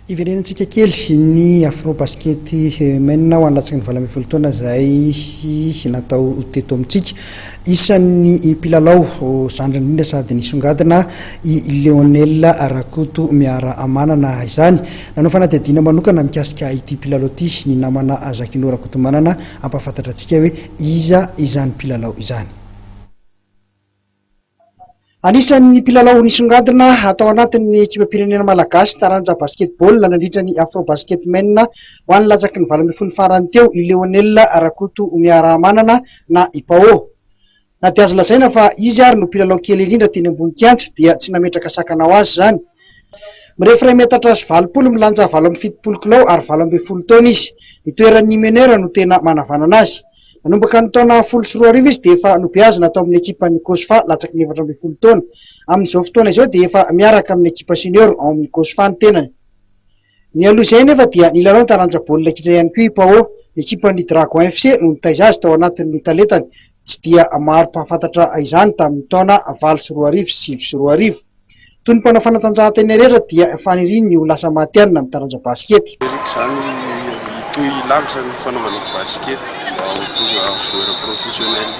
Hiverenantsika kely ny Afrobasket Men ho an'ny latsaky ny 18 taona izay natao teto amintsika. Isan'ny mpilalao zandriny indrindra sady nisongadina i Lionel Rakoto Miaramanana izany. Nanao fanadihadiana manokana mikasika ity mpilalao ity ny namana Jacquinot Rakotomanana hampahafantatra antsika hoe iza izany mpilalao izany. Anisan'ny mpilalao nisongadina tao anatin'ny ekipam-pirenena malagasy taranja basketball nandritra ny Afrobasket Men ho an'ny latsaky ny 18 farany teo i Lionel Rakotomiaramanana na i Pao. Na dia azo lazaina fa izy ary no mpilalao kely indrindra teny ambony kianja dia tsy nametraka sakana ho azy izany. Mirefy iray metatra sy 80, milanja 78 kilao ary 18 taona izy. Ny toeran'ny meneur no tena manavanana azy. Nanomboka ny taona 2010 izy dia efa nobeazina tao amin'ny ekipan'ny Cosfa latsaky ny 14 taona. Amin'izao fotoana izao dia efa miaraka amin'ny ekipa senior ao amin'ny Cosfa ny tenany. Nialoha izay anefa dia nilalao ny taranja baolina kitra ihany koa i Pao. Ny ekipan'ny Dragon FC no nitaiza azy tao anatin'ny talentany. Tsy dia maro mpahafantatra izany tamin'ny taona 2008 sy 2009. Toy ny mpanao fanatanjahantena rehetra dia faniriany ny ho lasa matihanina amin'ny taranja basikety. Eric izany hitohy lavitra ny fanaovana basikety mba ho tonga joueur professionnel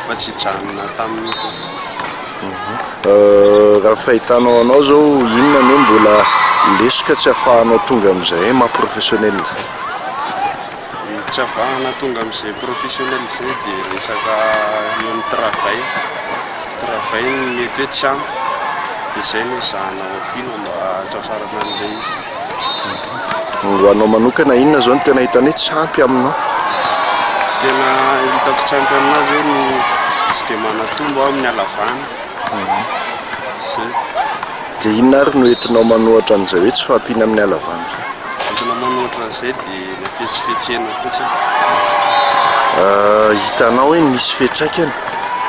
fa tsy hijanona tamin'io fotsiny. Raha ny fahitanao anao izao inona no hoe mbola lesoka tsy ahafahanao tonga amin'izay hoe maha professionnel izay? Ny tsy ahafahana tonga amin'izay professionnel izay dia resaka eo amin'ny travail. Travail no mety hoe tsy ampy dia izay no ezahana ho ampiana mba hahatratrarana an'ilay izy. Ho anao manokana inona izao no tena hitanao hoe tsy ampy aminao? Tena hitako tsy ampy aminahy izao ny tsy dia manatombo aho amin'ny halavana. Izay. Dia inona ary no entinao manohatra an'izay hoe tsy fahampiana amin'ny halavana izay? Entina manohatra an'izay dia ny hafetsifetsena fotsiny. Hitanao hoe nisy fiantraikany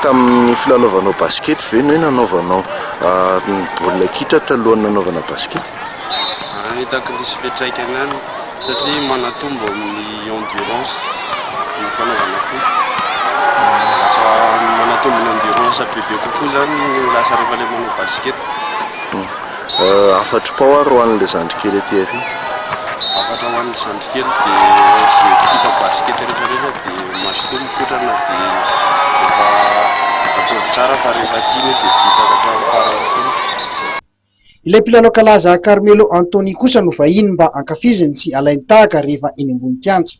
tamin'ny filalaovanao basikety ve ny hoe nanaovanao ny baolina kitra talohan'ny nanaovana basikety? Hitako nisy fiantraikany ihany satria manatombo amin'ny endurance ny fanaovana foot. Lasa manatombo ny endurance bebe kokoa izany lasa rehefa ilay manao basikety. Hafatro pao ary ho an'ilay zandrikely aty aoriana. Hafatra ho an'ny zandrikely dia izay mpikifa basikety rehetra rehetra dia mazotoa mikotrana dia rehefa ataovy tsara fa rehefa tiana dia vita hatramin'ny farany foana. Izay. Ilay mpilalao kalaza Carmelo Anthony kosa no vahiny mba ankafiziny sy alainy tahaka rehefa eny ambony kianja.